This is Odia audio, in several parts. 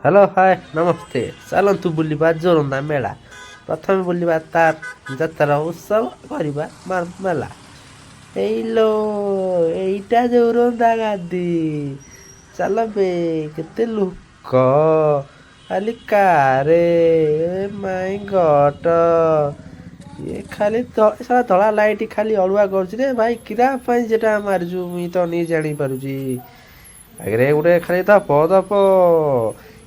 ହ୍ୟାଲୋ, ହାଏ, ନମସ୍ତେ। ଚାଲନ୍ତୁ ବୁଲିବା ଯୋରନ୍ଦା ମେଳା। ପ୍ରଥମେ ବୁଲିବା ତାର ଯାତ୍ରା ଉତ୍ସବ କରିବା ମେଳା। ଏଇଲୋ, ଏଇଟା ଯୋରନ୍ଦା ଗାଦି। ଚାଲ ବେ। କେତେ ଲୋକ, ଖାଲି କାରେ। ମାଇ ଗଡ୍, ଇଏ ଖାଲି ଶଳା ଧଳା ଲାଇଟ୍ ଖାଲି ଅଡ଼ୁଆ କରୁଛି ରେ ଭାଇ। କିରା ପାଇଁ ସେଟା ମାରିଛୁ, ମୁଇଁ ତ ନି ଜାଣିପାରୁଛି। ଆଗରେ ଗୋଟେ ଖାଲି ଧପ ଧପ।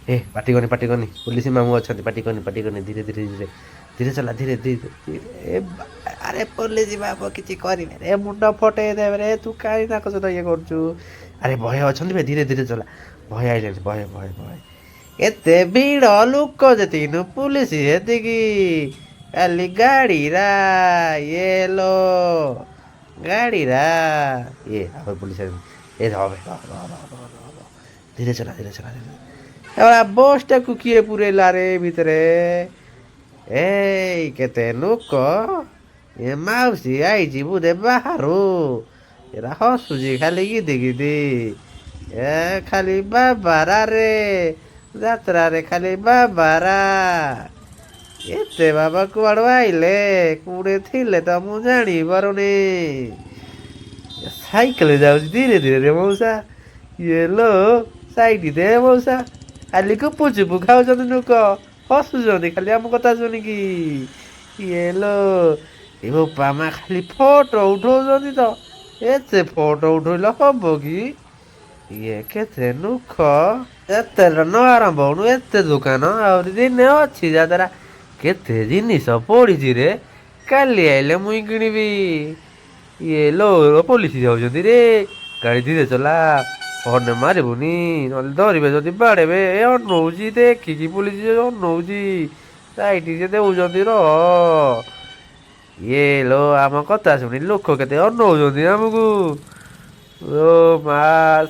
ଏ ପାଟି କରନି, ପାଟି କରନି, ପୋଲିସ ମାମୁଁ ଅଛନ୍ତି। ପାଟି କରନି, ପାଟି କରନି। ଧୀରେ ଧୀରେ ଧୀରେ ଧୀରେ ଚଲା, ଧୀରେ ଧୀରେ ଧୀରେ। ଏ ଆରେ, ପୋଲିସ ବାବୁ କିଛି କରିବେ ରେ, ମୁଣ୍ଡ ଫଟେଇ ଦେବେ ରେ। ତୁ କାହିଁ ତାଙ୍କ ସହିତ ଇଏ କରୁଛୁ? ଆରେ, ଭୟ ଅଛନ୍ତି ବେ। ଧୀରେ ଧୀରେ ଚଲା। ଭୟ ଆଇଲେଣି, ଭୟ ଭୟ ଭୟ। ଏତେ ଭିଡ଼ ଲୋକ ଯେତିକି ନୁ ପୋଲିସ ସେତିକି। ଖାଲି ଗାଡ଼ିରା, ଇଏ ଲୋ ଗାଡ଼ିରା। ଇଏ ଆଉ ପୋଲିସ ଆଇଲେଣି। ଏ ରହ ବେ, ରହ ରହ ରହ ରହ ରହ ରହ। ଧୀରେ ଚଲା, ଧୀରେ ଚଲା, ଧୀରେ। ଏଭଳିଆ ବସ୍ଟାକୁ କିଏ ପୁରେଇଲା ରେ ଭିତରେ? ଏଇ କେତେ ଲୋକ। ଏ ମାଉସୀ ଆଇଛି ବୋଧେ ବାହାରୁ। ଏରା ହସୁଛି ଖାଲି ଗିଦି ଗିଦି। ଏ ଖାଲି ବାବାରା ରେ, ଯାତ୍ରାରେ ଖାଲି ବାବାରା। ଏତେ ବାବା କୁଆଡ଼ୁ ଆଇଲେ? କୋଉଠି ଥିଲେ ତ ମୁଁ ଜାଣିପାରୁନି। ସାଇକେଲ ଯାଉଛି ଧୀରେ ଧୀରେ ରେ ମଉସା। ଇଏ ଲୋ, ସାଇଟି ଦେ ମଉସା। ଖାଲି ଗୁପୁଚୁପୁ ଖାଉଛନ୍ତି ଲୋକ, ହସୁଛନ୍ତି ଖାଲି ଆମ କଥା ଶୁଣିକି। ଇଏ ଲୋ, ଏ ବୋପା ମା, ଖାଲି ଫଟୋ ଉଠଉଛନ୍ତି ତ। ଏତେ ଫଟୋ ଉଠେଇଲେ ହବ କି? ଇଏ କେତେ ନୁଖ। ଯାତ୍ରା ନ ଆରମ୍ଭ ହଉଣୁ ଏତେ ଦୋକାନ। ଆହୁରି ଦିନେ ଅଛି ଯାତ୍ରା। କେତେ ଜିନିଷ ପଡ଼ିଛି ରେ, କାଲି ଆଇଲେ ମୁଇଁ କିଣିବି। ଇଏ ଲୋ, ପୋଲିସ ଯାଉଛନ୍ତି ରେ। ଗାଡ଼ି ଧୀରେ ଚଲା, ହର୍ନ ମାରିବୁନି, ନହେଲେ ଧରିବେ ଯଦି ବାଡ଼େଇବେ। ଏ ଅନଉଛି ଦେଖିକି, ପୋଲିସ ଅନଉଛି, ସାଇଟି ସେ ଦେଉଛନ୍ତି ର। ଇଏ ଲୋ, ଆମ କଥା ଶୁଣି ଲୋକ କେତେ ଅନଉଛନ୍ତି ଆମକୁ। ଓ ମା,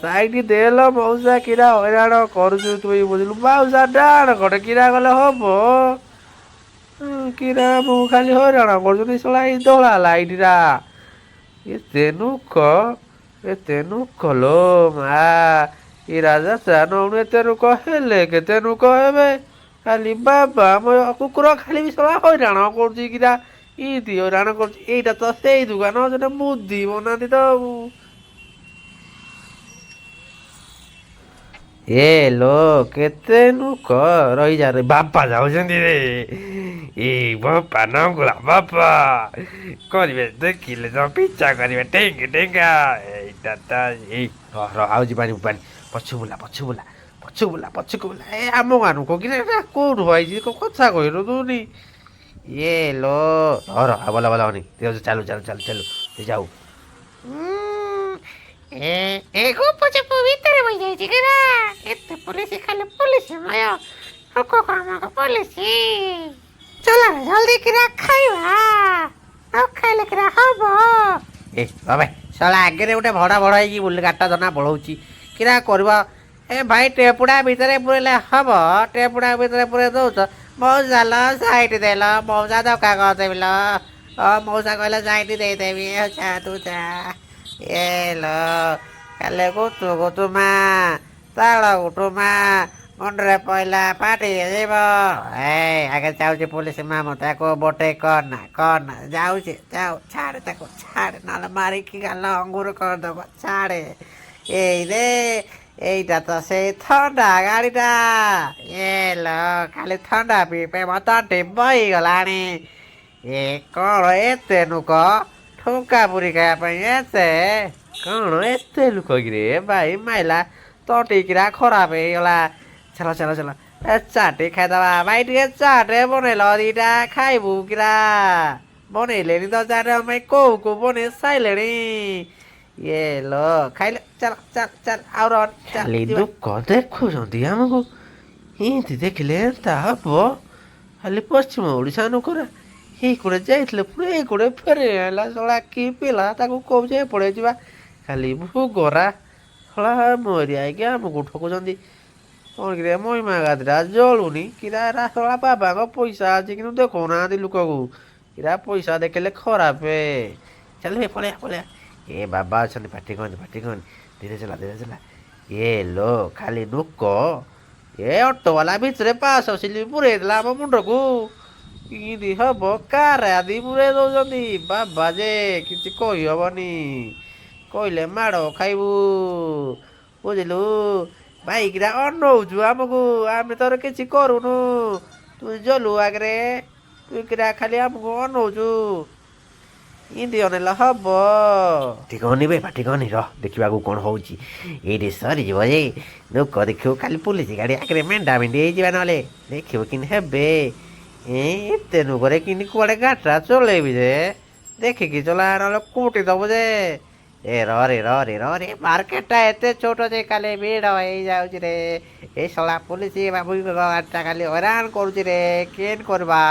ସାଇଟି ଦେଲ ମଉସା, କିରା ହଇରାଣ କରୁଛୁ ତୁଇ ବୁଝିଲୁ। ମଉସା, ଡାହାଣ କଟେ କିରା ଗଲେ ହବ? କିରା ମୁଁ ଖାଲି ହଇରାଣ କରୁଛନ୍ତି ଶଳା ଏଇ ଧଳା ଲାଇଟରା। ଏତେ ନୁକ, ଏତେ ନୁକ ଲୋ ମା। ଇରା ଯାତ୍ରା ନଉଣୁ ଏତେ ନୁକ ହେଲେ କେତେ ନୁକ ହେବେ? ଖାଲି ବାବା ମୋ କୁକୁର ଖାଲି ବି ଶଳା ହଇରାଣ କରୁଛି। କିରା ଇନ୍ତି ହଇରାଣ କରୁଛି? ଏଇଟା ତ ସେଇ ଦୋକାନ ସେଟା ମୁଦି ବନାନ୍ତି ତ ଆଉ। ଏ ଲୋ, କେତେ ନୁକ। ରହିଯା ରେ, ବାପା ଯାଉଛନ୍ତି ରେ। ଏ ବାପା ନଙ୍ଗୁଳା ବାପା କରିବେ, ଦେଖିଲେ ତ ପିଛା କରିବେ ଟେଙ୍କି ଟେଙ୍ଗା। ଏଇଟା ତ ଏଇ ରହ ରହ, ଆଉ ଯିବାନି ପାନି। ପଛୁ ବୁଲା, ପଛୁ ବୁଲା, ପଛୁ ବୁଲା, ପଛକୁ ବୁଲା। ଏ ଆମ ଗାଁ ଲୋକ କି? ଏଟା କୋଉଠୁ ଆଇଛି? କଥା କହିଲୁ ତୁନି। ଇଏ ଲୋ, ରହ ରହ, ଆଉ ବଲା ବଲା ହନି। ଚାଲୁ ଚାଲୁ ଚାଲୁ ଚାଲୁ, ଯାଉ। ଏ ଏ ଗୁପଚୁପ ଭିତରେ ବସିଯାଇଛି କିରା। ଏତେ ପୋଲିସ, ଖାଲି ପୋଲିସ ମୟ। ଲୋକ କାମକୁ ପୋଲିସ। ଚାଲ ଜଲ୍ଦି କିରା ଖାଇବା, ନ ଖାଇଲେ କିରା ହବ? ଏ ବାବା, ଶଳା ଆଗରେ ଗୋଟେ ଭଡ଼ା ଭଡ଼ା ହେଇକି ବୁଲି ଗାଟା ଧନା ପଳଉଛି। କିରା କରିବ? ଏ ଭାଇ, ଟେପୁଡ଼ା ଭିତରେ ପୁରେଇଲେ ହବ? ଟେପୁଡ଼ା ଭିତରେ ପୁରେଇ ଦଉଛ। ମଉସା ଲ, ସାଇଟ୍ ଦେଲ ମଉସା, ଧକ୍କା କରିଦେବି ଲ। ମଉସା କହିଲେ ସାଇଟ୍ ଦେଇଦେବି। ଚା ତୁ ଚା। ଏ ଲ, କାଲି ଗୁତୁ ଗୁତୁ ମା, ତାଳ ଗୁଟୁ ମା, ମୁଣ୍ଡରେ ପଇଲା ଫାଟି ଯିବ। ଏ ଆଗେ ଯାଉଛି ପୋଲିସ ମାମୁଁ, ତାକୁ ବୋଟେ କରନା କରନା। ଯାଉଛି, ଯାଉ, ଛାଡ଼େ ତାକୁ, ଛାଡ଼େ, ନହେଲେ ମାରିକି ଗାଲ ଅଙ୍ଗୁର କରିଦେବ। ଛାଡ଼େ। ଏଇ ରେ, ଏଇଟା ତ ସେଇ ଥଣ୍ଡା ଗାଡ଼ିଟା। ଏ ଲ, ଖାଲି ଥଣ୍ଡା ପିଇ ପିଇ ମୋ ତଣ୍ଟି ବହିଗଲାଣି। ଏ କ'ଣ ଏତେ ନୁକ ଠୁଙ୍କା ପୁରୀ ଖାଇବା ପାଇଁ ଏତେ? କ'ଣ ଏତେ ଲୋକ କିରେ ଭାଇ? ମାଇଲା, ତଣ୍ଟି କିରା ଖରାପ ହେଇଗଲା। ଚାଲ ଚାଲ ଚାଲ, ଏ ଚାଟେ ଖାଇଦବା। ଭାଇ, ଟିକେ ଚାଟେ ବନେଇଲ ଦିଟା ଖାଇବୁ। କିରା ବନେଇଲେଣି ତ ଚାଟେ ଆମ ପାଇଁ? କୋଉ କୋଉ ବନେଇ ସାଇଲେଣି। ଇଏ ଲୋ, ଖାଇଲେ। ଚାଲ ଚାଲ ଚାଲ, ଆଉ ରହ, ଚାଲ ଖାଲି ଯିବା। ଲୋକ ଦେଖୁଛନ୍ତି ଆମକୁ। ଏମିତି ଦେଖିଲେ ଏନ୍ତା ହବ? ଖାଲି ପଶ୍ଚିମ ଓଡ଼ିଶା ଲୋକରା ଏଇ କୋଡ଼େ ଯାଇଥିଲେ, ପୁଣି ଏଇ କୋଡ଼େ ଫେରି ଆଇଲା। ଶଳା କି ପିଲା, ତାକୁ କହୁଛେ ଏପଟେ ଯିବା। ଖାଲି ଭୋଗରା ଶଳା ମରି ଆଇକି ଆମକୁ ଠକୁଛନ୍ତି। କ'ଣ କିରେ, ମହିମା ଗାଦିଟା ଜଳୁନି କିରା? ଏରା ଶଳା ବାବାଙ୍କ ପଇସା ଅଛି, କିନ୍ତୁ ଦେଖଉନାହାନ୍ତି ଲୋକକୁ। କିରା ପଇସା ଦେଖିଲେ ଖରାପ। ଚାଲ ପଳେଇବା, ପଳେଇବା। ଏ ବାବା ଅଛନ୍ତି, ପାଟି କହନି, ପାଟି କହନି। ଧୀରେ ଚଲା, ଧୀରେ ଚଲା। ଏ ଲୋ, ଖାଲି ନୁକ। ଏ ଅଟୋବାଲା ଭିତରେ ପାସ ସ୍ଲିପ୍ ପୁରେଇ ଦେଲା ଆମ ମୁଣ୍ଡକୁ। କେମିତି ହବ? କାର ଆଦି ପୁରେଇ ଦଉଛନ୍ତି ବାବା ଯେ, କିଛି କହିହବନି, କହିଲେ ମାଡ଼ ଖାଇବୁ, ବୁଝିଲୁ? ବାଇକଟା ଅନଉଛୁ ଆମକୁ, ଆମେ ତୋର କିଛି କରୁନୁ। ତୁ ଜଲୁ ଆଗରେ, ତୁ କିରା ଖାଲି ଆମକୁ ଅନଉଛୁ, ଇନ୍ତି ଅନେଇଲେ ହବ? ଟିକେ ଅନିବେ, ପାଟି କହନି, ରହ, ଦେଖିବାକୁ କ'ଣ ହେଉଛି। ଏଇଠି ସରିଯିବ ଯେ ଲୋକ ଦେଖିବୁ, କାଲି ପୁଲିସ ଗାଡ଼ି ଆଗରେ ମେଣ୍ଢା ମେଣ୍ଢି ହେଇଯିବା, ନହେଲେ ଦେଖିବୁ କେମିତି ହେବେ। ଏ ଏତେ ନୁକରେ କେମିତି କୁଆଡ଼େ ଗାଡ଼ିଟା ଚଲେଇବି ଯେ? ଦେଖିକି ଚଲା, ନହେଲେ କୁଟି ଦବୁ ଯେ। ଏ ରରେ ରରେ ରରେ, ମାର୍କେଟଟା ଏତେ ଛୋଟ ଯେ କାଲି ଭିଡ଼ ହେଇଯାଉଛି ରେ। ଏ ଶଳା ପୁଲିସ ବାବୁ ଗାଡ଼ିଟା ଖାଲି ହଇରାଣ କରୁଛି ରେ। କେନ୍ କରିବା?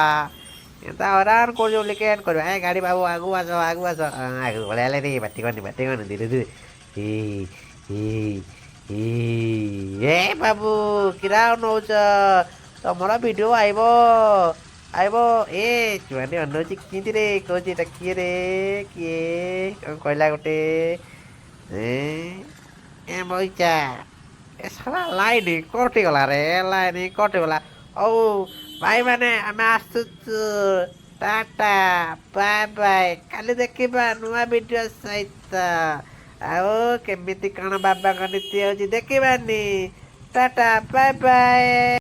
ଏନ୍ତା ହଇରାଣ କରୁଛି ବୋଲି କେନ୍ କରିବା? ଏ ଗାଡ଼ି ବାବୁ, ଆଗକୁ ଆସ, ଆଗକୁ ଆସ। ଆଗକୁ ପଳେଇ ଆଇଲେ ରେ। ବାଟି କନି, ବାଟି କନି, ଧୀରେ ଧୀରେ। ଏ ଏ ଏ ଏ ବାବୁ, କିରା ନଉଛ? ତମର ଭିଡ଼ିଓ ଆଇବ, ଆଇବ। ଏ ଛୁଆଟି ଅନଉଛି କେମିତି ରେ? କହୁଛି ଏଇଟା କିଏ ରେ? କିଏ କ'ଣ କହିଲା ଗୋଟେ? ଏ ବଇଚା, ଏ ଶଳା ଲାଇନ୍ କଟିଗଲା ରେ, ଲାଇନ୍ କଟିଗଲା। ହଉ ଭାଇମାନେ, ଆମେ ଆସୁଛୁ। Tata, bye bye. କାଲି ଦେଖିବା ନୂଆ ଭିଡ଼ିଓ ସହିତ। ଆଉ କେମିତି କ'ଣ ବାବାଙ୍କ ନୀତି ହେଉଛି ଦେଖିବାନି। Tata, bye bye.